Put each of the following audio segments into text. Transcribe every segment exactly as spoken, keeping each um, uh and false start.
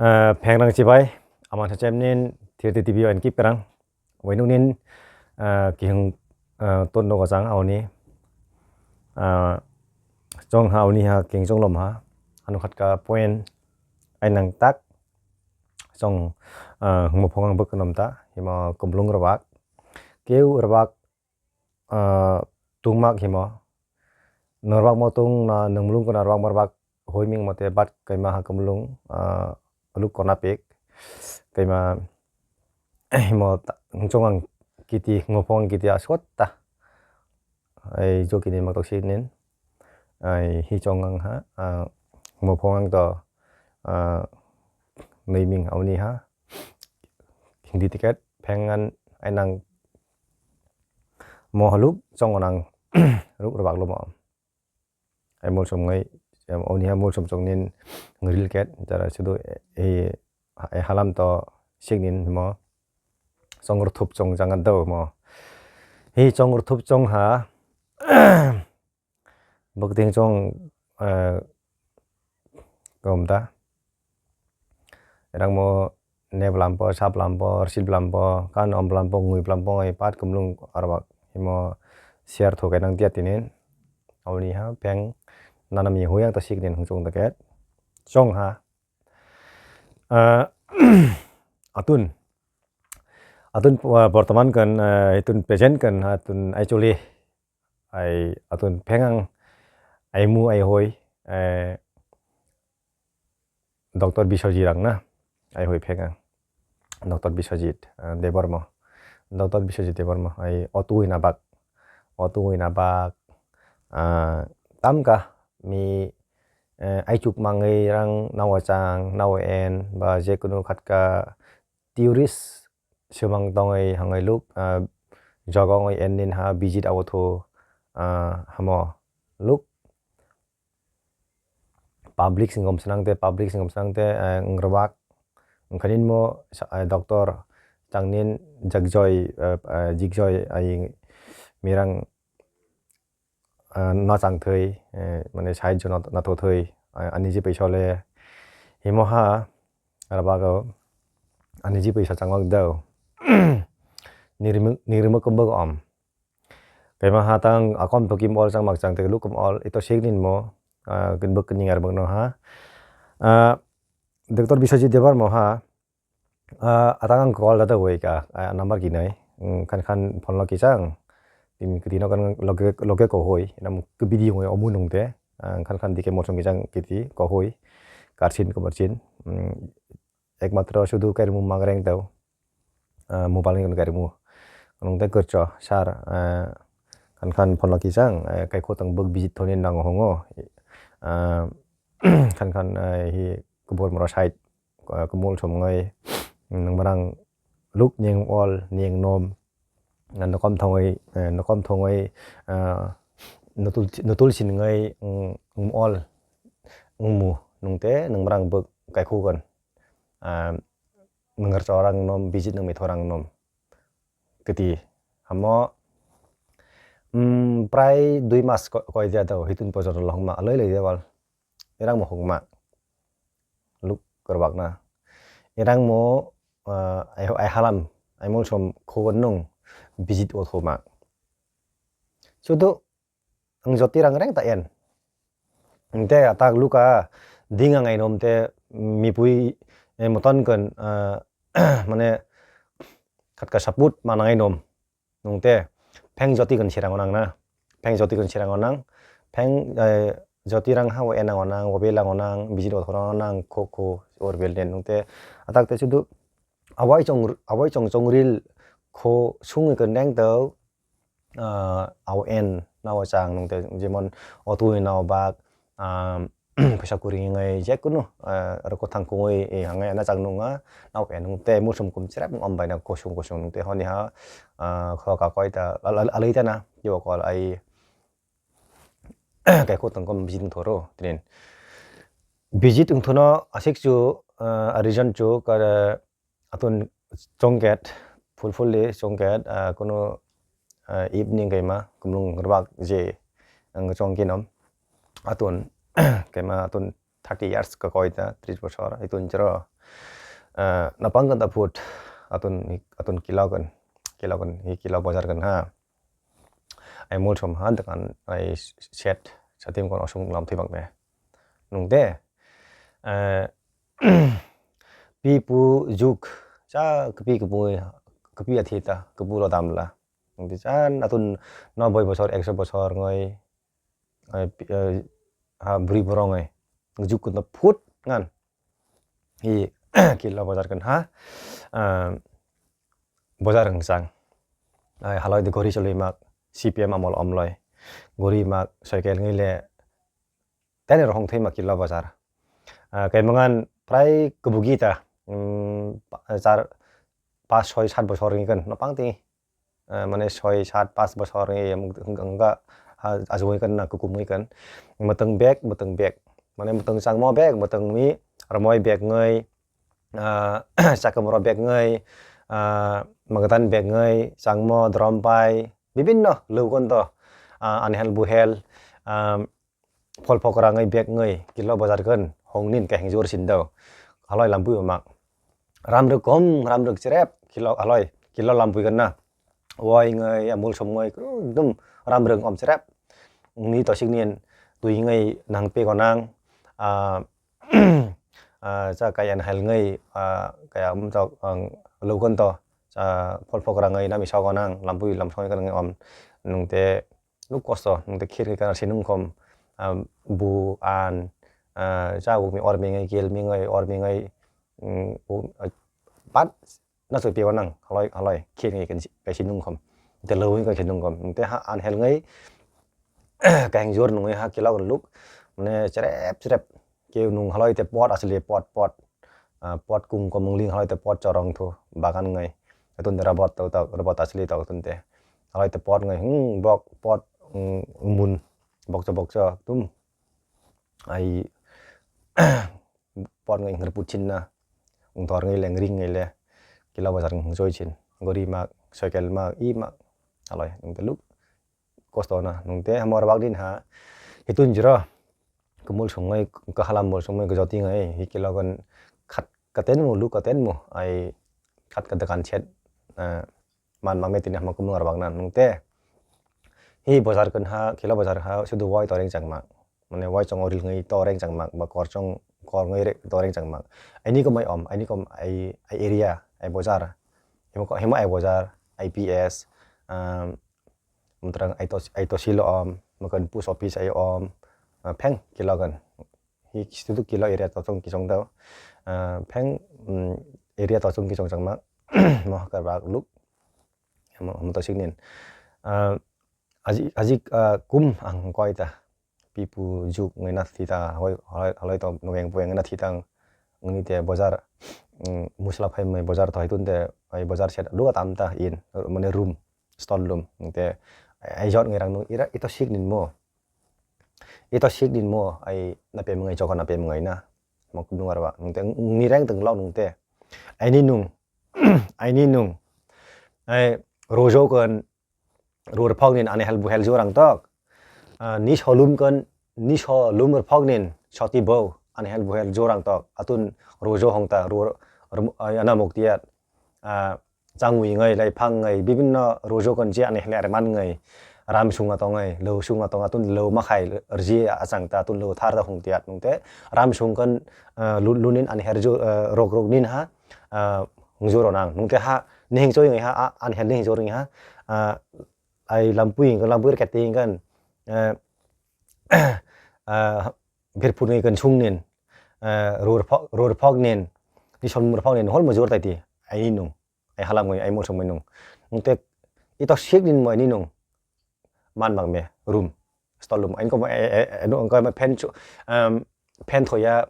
Ah, phengrang chibai, aman sa chemnin, thirty T V o en kip kerang. Wainungnin, ah, kihing, ah, ton nogo chang aoni. Ah, chong ha aoni ha, kihing chong lom ha. Ano khatka point, ai nang tak. Chong, ah, hungmo phongang bwkhanom ta, himo kumlung rwbak. Keu rwbak, ah, tungmak himo. Norwak mo tung na nung mulung kona rwak marwak hoi ming mate bat kaima ha kumlung, ah, luk kona pik. Kaima himo ta-, chong ang kiti, hungmo phongang kiti aswk ta. Ai jokini mak tok sinin. Ai hi chong ang ha, ah, hungmo phongang to, ah, nui ming aoni ha. Hindi ticket phengan ai nang mo haluk chong nang ruk rwbak lomo. Ai mulsum ngai, em, oni ha mulsum chong nin ngril ket, jara sudu, eh, eh, halam to sik nin mo. Chong ruthup chong jangan do mo. Hi chong ruthup chong ha. Bwkting chong, eh, kom da. Rang mo ne bwlampo, sa bwlampo, rsi bwlampo, kan om bwlampo, ngui bwlampo, ngai pat kumlung arwak. Himo share thoke nang dia tinin. Aoni ha, peng nanami huyang ta siknin hung chong da ket. Chong ha. Ah, atun. Atun, ah, bortoman kan, ah, itun present kan, atun actually. Ai atun phengang ai mu ai hoi, eh, Doctor Biswajit rang na, ai hoi phengang. Doctor Biswajit, eh, Debbarma. Doctor Biswajit Debbarma, ai otu ina bak. Otu ina bak, ah, tamka mi, eh, ai chuk mangai rang nawa chang, nawa en, ba je kunu khatka tourist swmang tongwi hwnwi luk, ah, joga wngwi endin ha visit abo thu, ah, hamo luk public singom swnang te, public singom swnang te, ah, ngrwbak wngkha nini mo sa-, ah, doctor tangnin Jagjoy, ah, ah, Jigjoy ai mirang ah, nachang thwi, eh, mane side jono nathok thwi, ah, ani je paisa le himo ha, arbago ani je paisa changwak dao. Nirmi-, nirmo kwbak om. Kaima ha tang akom to kim ol chang mak chang te lukum ol ito sik nin mo, ah, kinbak kining arbak no ha. Ah, Doctor Biswajit Debbarma ha, Ah, atang ang call dada wei ka, ah, number kinai. Mm, khan khan phone lo kisang. Timi kiti no kan loge, loge ko hoi. Nam ke video ngoi omu nung te. Ah, khan khan dike mosong kisang kiti ko hoi. Karsin ko marsin. Mm, ekmatro sudu karimu mangreng tau. Ah, mobile ni karimu. Nung te kercho, sar. Ah, khan khan phone lo kisang. Ah, kai khotang bag visit thoni nang hongo. Ah, khan khan, ah, hi kubur moro side. ah, kumul som wngwi, nwng mrang luk neng ol neng nom, ah, nokom thongwi, eh, nokom thongwi, ah, nutul, nutul sinwngwi, mm, mm, ol wngmu nungte nwng mrang bwk kaikhugon, ah, nwng rwchorang nom, visit nwng mithorang nom. Kwtwi hamo, mm, prai dui mas ko-, koi dia do, hitun pojor lohongma, aloi loi dia wal. Irang mo hukma. Luk kwrbakna. Irang mo, ah, ai, ai halam, ai mulsom khobor nung visit o thoma. Sudu ang joti rang reng ta en. Te atak luka ding ang ainom te mipui, eh, moton kan, ah, mane khatka saput manang ainom. Nung te pheng joti kan sirang onang na. Pheng joti kan sirang onang. Pheng, eh, joti rang ha o enang onang, o belang onang, bijil o thorang onang, kho kho or bel den. Nung te atak te sudu awai chong, awai chong chong ril kho sung kan neng tau, ah, au en na o chang nung te jemon o tui na o bak, ah, phaisa kuri hingai je kunu, ah, aro kothang kungui, eh, hangai na chang nunga, nao pe nung te musum kum cherap nung om bai na kosong kosong nung te honi ha, ah, kho ka koi ta, al-, al-, alai ta na, yo kol ai, kai kho tang kom visit thoro, trin. Visit ung thono asik chu, ah, reason chu ka, atun chongket, full fully chongket, ah, kunu, ah, evening kaima, kumlung rwbak je, ang chong kinom. Atun, kaima atun thirty years ka koi ta, tris bosor, itun chero, Ah, napang kan ta phut atun, atun kilo kan, kilo kan, hi kilo bazar kan ha. Ai mulsom ha, dekan ai set satim kon osung lam thibak me. Nung de, eh, pi pu juk, cha kepi kepu, kepi athi ta, kepu lo dam la. Nung de chan atun noboi bosor, ekso bosor ngai, ai, pi-, eh, ha, bri borong ngai. Juk kun ta phut ngan. Hi kilo bazar kan ha, ah, bazar hwng chang. Ai haloi de gori choloi mak, C P M amol omloi. Gori mak, cycle ngai le, tani rohong thai mak kilo bazar. Ah, kaimangan prai kubugi ta, mm, pa-, char, pas, soi, sat bosor ni kan, no pang tini. Eh, mane soi, sat, pas bosor ni hwnkha, ha, ajugui kan na, kukumui kan. Mwtwng bag, mwtwng bag. Mane mwtwng changmo bag, mwtwng mi, romoi bag ngai, ah, chakwmoro bag ngai, ah, mwgwdan bag ngai, changmo, drum pai, bibinno lwgon to, ah, anhel buhel, ah, phol phokra ngai bag ngai kilo bazar kan hong nin kaheng jor sin do. Haloi lampui mak. Ram rok kom, ram rok cherep kilo haloi, kilo lampui kan na. Wai ngai, amul som ngai, ekdom ram rok om cherep. Ni to sik nin tui ngai nang pe gonang. Ah, ah, cha kaya nahal ngai, ah, kaya um tok ang lwgon to, cha phol phokra ngai nami sa gonang, lampui lam song kan ngai om. Nung te nuk kosto, nung te khir ngai kan sinung kom, ah, bu an, ah, cha uk mi or mi ngai, gel mi ngai, or mi ngai, mm, u-, ah, pat na so pe gonang, haloi, haloi, khir ngai kan si, kai sinung kom. Te lwgoi kan sinung kom. Nung te ha anhel ngai, kaheng jor nung ngai ha kilo luk, mane cherep cherep. Keu nung haloi te pot asli pot, pot. Ah, pot kum kom ling haloi te pot chorong thu bagan ngai. Atun de robot to, to, robot asli to atun te. Haloi te pot ngai, hmm, bok pot, hmm, mun. Bokcho, bokcho, tum. Ai, pot ngai ngar puchin na. Ungthor ngai le, ngring ngai le. Kilo bazar ngai joi chin. Gori mak, cycle mak, i mak. Haloi, nung te luk. Kosto na nung te hamor bak din ha hitun jiro kumul sungmai kahalam mul sungmai gojoti ngai hi kilogon khat katen mu lu katen mu ai khat ka dekan chet, eh, man mang me tini hama kumul arbak na nung te hi bazar kan ha kilo bazar ha sudu wai toreng changma mane wai chongo ril ngai toreng changma ba kor chong kor ngai re toreng changma aini ko mai om aini ko ai ai area ai bazar himo ko himo ai bazar I P S, um, Mtrang aito, aito silo om, makan post office ayo om, ah, pheng kilogan. Hi studio kilo area to tong kisong dao. Ah, pheng, mm, area to tong kisong changma. Mo karbak luk. Mo, mo to signin. Ah, aji, aji, ah, kum ang koi ta. Pipu juk ngai na thita, hoi, hoi, haloi to nugeng pueng na thita. Ngni te bazar, mm, musla phai mai bazar to haitun te, ai bazar set luga tam ta in, mane room. Stone lum. Nte, ai jot ngai rang nung ira ito sik nin mo. Ito sik nin mo, ai na pe mengai choka na pe mengai na. Mo kudung arwa. Nte, ni reng teng lau nung te. Ai ni nung. Ai ni nung. Ai rojo kon rur phok nin ani hel bu hel jorang tok. Ah, ni solum kon, ni solum phok nin soti bo ani hel bu hel jorang tok. Atun rojo hong ta, rur, rur, ai ana mok tiat. Ah, changwi ngai, lai phang ngai, bibinno rojo kon je ani hel arman ngai, ram sunga tong ngai, lo sunga tong atun lo makhai rji achang ta atun lo thar da hung tiat nung te, ram sung kon, ah, lu-, lunin ani her jo, ah, rok rok nin ha, ah, hung jo ronang nung te ha, nihing choi ngai ha, ah, ani hel nihing choi ngai ha, ah, ai lampui hing lampui rket te hing kan, ah, ah, birphut ngai kan sung nin, ah, rur phok, rur phok nin, ni son mur phok nin, hol mujur tai ti, ai nung. Ai halam ngai, ai mulsong mai nung. Nung te ito sik din mo ai ni nung. Man bang me, room. Stall room. Ai ko mo, eh, eh, eh, nung ko mo fan chu, um, fan thoya,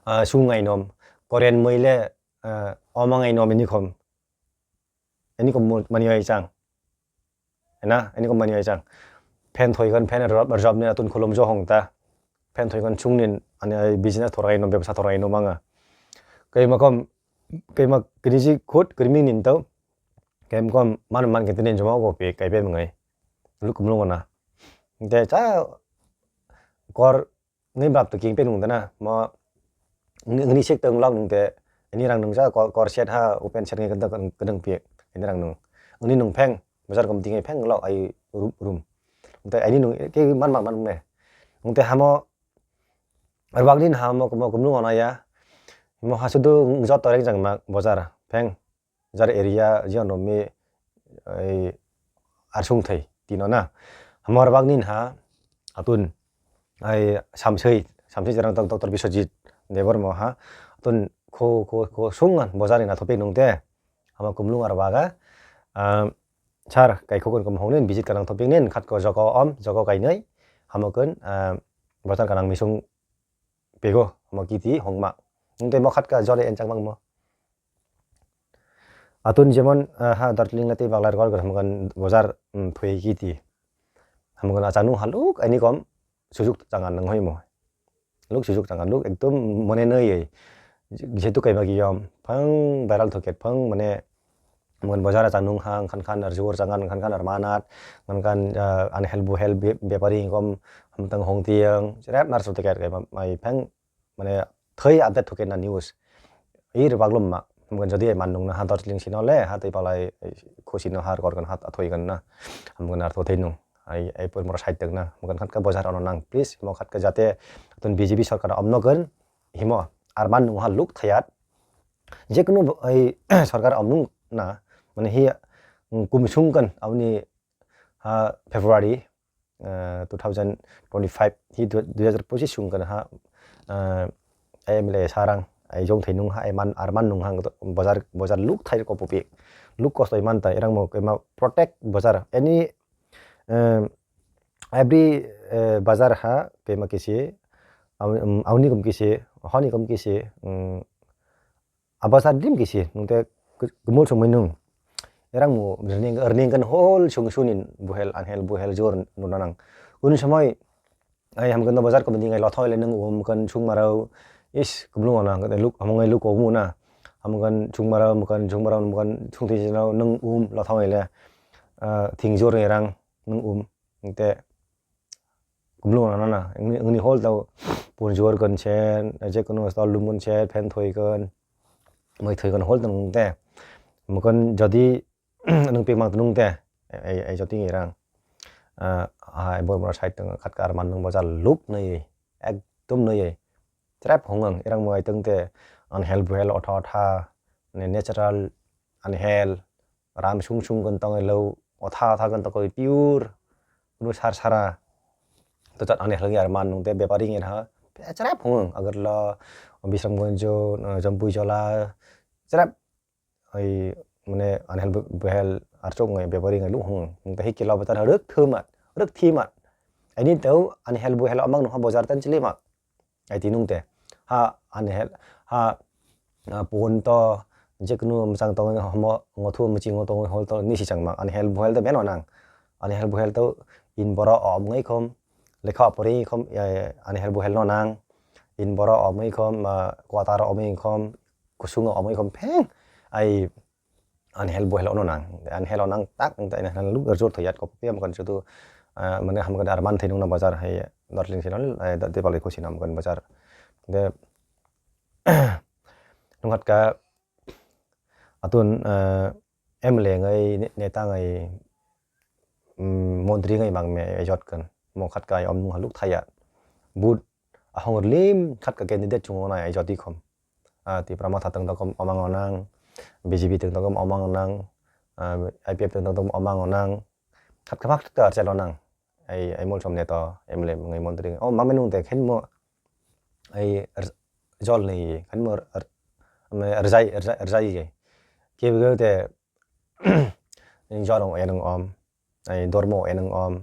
ah, su ngai nom. Korean moi le, ah, oma ngai nom ini kom. Ini kom mo, mani ai chang. Na, ini kom mani ai chang. Fan thoi kan, fan rajab, rajab ni atun khulum jo hong ta. Fan thoi kan chung nin, ani ai business thorai no, bebsa thorai no manga. Kai ma kom, kai ma kini ji khut, kini mi nin tau. Kai ma kom, man, man kini nin joma go pe, kai pe mengai. Lu kum lu na. De cha, kor, ngi bap to king pe nung dana, mo, Ngni sek tong lok nung te, ini rang nung ja kor set ha open set ngai kanta kudung pi, ini rang nung. Ini nung pheng, bazar kom tingai pheng lok ai room. Te ini nung ke man mak man me. Nung te hamo, arbak din hamo kumo kumlung ona ya. Mo ha sudu joto reng jang mak bazar pheng. Jar area jion romwi ai arsung thai tino na. Hamar bagnin ha atun ai samsui samsui jarang tok Doctor Biswajit Debbarma ha atun kho kho kho sungan bojari na thopik nung te hama kumlung ar baga sar kai khokon kom honglen visit kanang thopik nen khat ko joko om joko kainai hamokon bojar kanang misung pego hama kiti hongma. Nung te mo khat ka jole enchang mang mo. Atun jemon ha Darjeeling na tei Bangla rok hwnkan bojar thoi kiti. Hwnkan achang nung haluk ani kom sujuk changan nang hoimo. Luk sujuk changan luk ekdom mone noi. Jehetu kaima kiyom phang viral thoket phang mane hwnkan bojar achang nung ha hwnkan khan ar jor changan hwnkan khan ar manat hwnkan ani help bu help bepari kom hamtang hong tiyang rep nar sote ker kaima mai phang mane thwi update thuke na news. I rwbak lum ma. Mungkin jodi man nung na ha Darjeeling sino le ha tei palai khusi no har kor kan ha thwi kan na. Mungkin ar thwi nung. Ai ai pur mora side na. Mungkin khat ka bojar ono nang please. Mo khat ka jate tun B J P sarkar om no kan himo ar man nung ha luk thayat. Je kunu ai sarkar om nung na mane hi kum sung kan aboni ha February two thousand twenty five hi dui hazar pochis sung kana ha M L A sarang ai jong thai nung ha ai man ar man nung ha bojar bojar luk thai ko pupi luk kosto man ta erang mo kema protect bojar any every bajar ha kema kisi auni kom kisi honi kom kisi Abasa dim kisi nung te kumul sungmui nung. Erang mu ring kan hol sung sunin buhel anhel buhel jor nuna nang. Kunu samoi ai hamkan no bazar komedi ngai lothoi le nung um kan sung marau is kumlung ana kan luk hamung ngai luk omu na. Hamkan sung marau mukan sung marau mukan sung ti jinau nung um lothoi le thing jor erang nung um. Te kumlung nana na wngni hol tau punjor kan se je kono stol lum kan se phen thoi kan mai thoi kan hol tong te mukan jodi nung pik mang nung te ai jodi rang hai bor mora side tong khat kar man nung bajar luk nai ekdom nai trap hong ang erang mo ai tong te anhel buhel otha otha natural anhel ram sung sung kan tong lo otha otha kan tong pure kunu sar sara to chat ani halgi ar man nung te bepari ngi ha pechara phung agarla bisramganj jampui jola chara ai mane anhel behel ar chok ngai bepari ngai lu hung nung te hikila batar haruk thumat haruk thimat ani tau anhel buhel amang nung ha bojar tan chili mak Ai tinung te ha ani hel ha pon to jekunu mchang tongwi homo ngothu michingo tongwi hol to nisi changma ani hel buhel to beno nang ani hel buhel to in boro om ngai khom lekha pori khom ani hel buhel no nang in boro om ngai khom kwata ro om ngai khom kusung om ngai khom pheng ai Ani hel bo hel ono nang, ani hel onang tak ang tai hel luk jor thayat ko pem kan chutu mane ham kan arman thainung na bazar hai Darjeeling sinol de palai khusi nam kan bazar de nungkhat ka atun M L A ngai neta ngai montri ngai mang me jot kan mo khat ka om nung haluk thaya but ahong lim khat ka candidate chungo na jot ikhom. Tipra Motha tong tong omang onang, B J P tong tong omang onang, I P F tong tong omang onang, khat kha phak ta chelo nang, ai ai mol som neto M L A mwngai montri o mame nung te khen mo ai jol nei khen mo rjai rjai ye ke bego te jorong ya nung om ai dormo ya nung om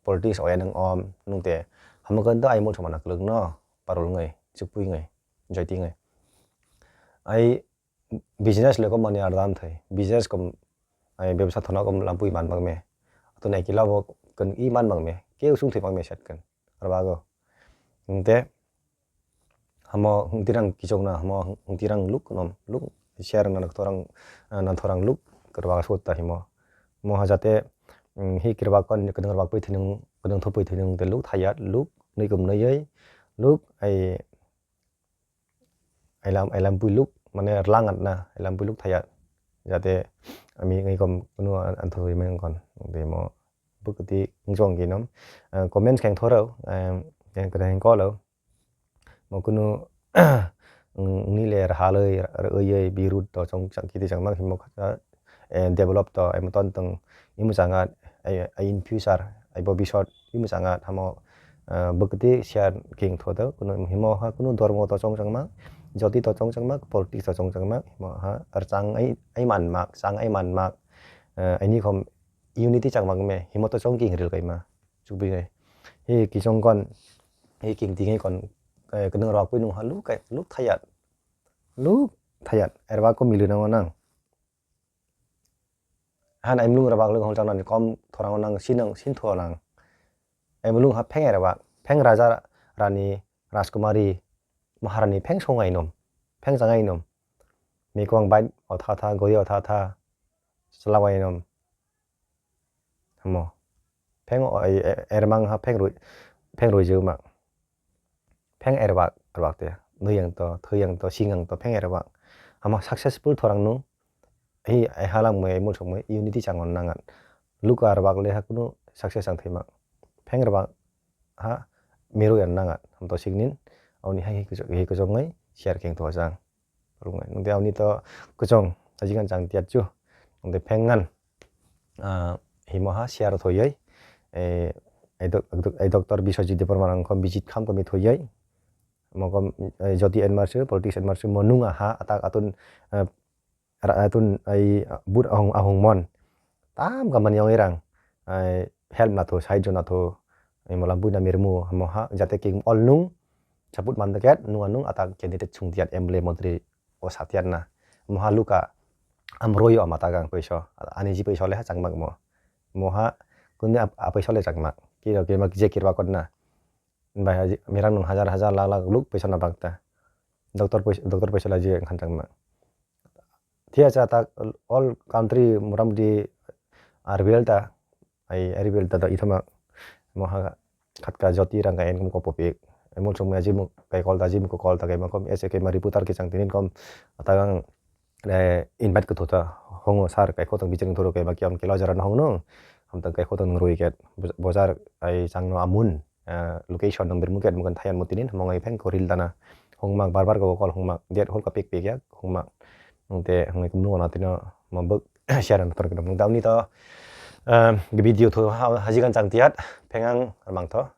politics o eneng om nung te hamukan do ai mol somana kwlwk no parul ngai chukpui ngai joiti ngai ai business le kom mani ardam thai business kom ai bebsa thona kom lampui man bang me to nai kila bo kan i man bang me ke usung thai bang me set kan arbago nung te Hamo hwngtirang kichokna hamo hwngtirang luk nom luk share na thorang na thorang luk kwrwak sut ta himo mo ha jate hi kwrwak kon kwdwng rwak pui thwinung kwdwng thupui thwinung te luk thaya luk nui kum nui luk ai Ailam, ailam builuk, mane rlangat na, ailam builuk thaya. Jate ami ngai kom kunu an-, anthoi meng kon. Demo bukti ngjong ginom. Eh, comments keng thorau, em, keng keng kolo. Mo kunu, mm, nile rhaloi, r-, oyoi, birut to chong chang kiti chang mang himo kha, eh, develop to, emo ton tong, imo changa, ai, ai in future, ai bobisot, imo changa, hamo, eh, bukti share king tho to, kunu himo ha, kunu dormo to chong chang mang, joti to chong chang mang, politics to chong chang mang, himo ha, ar chang ai, ai man mak, chang ai man mak, eh, aini khom unity chang mang me, himo to chong king ril kai ma, chukbi ngai. He kisong kon, he king tingai kon, eh, kunu rok pui nung ha, lu kai, lu thayat, lu thayat, erba ko milu nang nang. Han ai mulung rabak le hol chang nani kom thorang nang sinang sin thorang. Ai mulung ha pheng rabak, pheng raja rani rajkumari maharani pheng songai nom, pheng changai nom. Mikwang bai otha tha, gori otha tha, chlawai nom. Hamo. Pheng o-, ai, e-, ermang ha pheng rui, pheng rui jeu mak. Pheng erbak, erbak te. Nui yang to, thui yang to, sing yang to, pheng erbak. Hamo successful thorang nu. Hi, ai halang mui, ai mulsok mui, unity changon nangan. Luka erbak le ha kunu success ang thai mak. Pheng erbak ha miru yang nangan. Ham to sing nin, auni hai hi kuchok, hi kuchok ngai, share keng to jang. Rung ngai. Nung te auni to kuchong, ajikan chang tiat chu. Nung te pheng ngan. Ah, himo ha share thoyai. Eh, ai dok-, dok-, ai doctor Biswajit Debbarma nang kom visit kham komi thoyai. Mo kom, eh, joti en marsu, politics en marsu, mo nung aha, atak atun, eh, ra-, atun ai but ahung, ahung mon. Tam kamani ong irang. Ai help na tho, side na tho. Ai molam bui na mirmu, mo ha, jate ki all nung, support man deket, nung anung atak candidate sung tiat M L A montri o satian na. Mo ha luka, am royo ama tagang paiso. Ani ji paiso le ha changmak mo. Mo ha, kunni ap-, a paiso le changmak. Kiro, kiro, je kirba kot na. Bai haji, mirang nung hajar hajar lakh lakh luk paisa na bagta. Doctor paisa, doctor paisa laji khan changma. Thia cha tak all country motamoti R B L ta, ai R B L ta da ithama mo ha khatka joti rang ka income ko popik. Emol song aji mo kai kol ta, aji mo ko kol ta kai ma kom ese kai ma reporter ke chang tinin kom atagang eh, invite ko thota hongo sir kai khotong biching thoro kai ma kiam kilo jara no hongno. Hamtang kai khotong rui ket bojar ai changno amun, eh, location nang birmu ket mukan thayan mutinin mongai pheng ko ril dana. Hongmak bar bar ko call hongmak. Date hol ka pek pek ya hongmak. Nungte hongai kumnu ona tino mabuk share na tor kino. Nungte amni to, eh, video tho ha-, hajikan chang tiat phengang mangtho.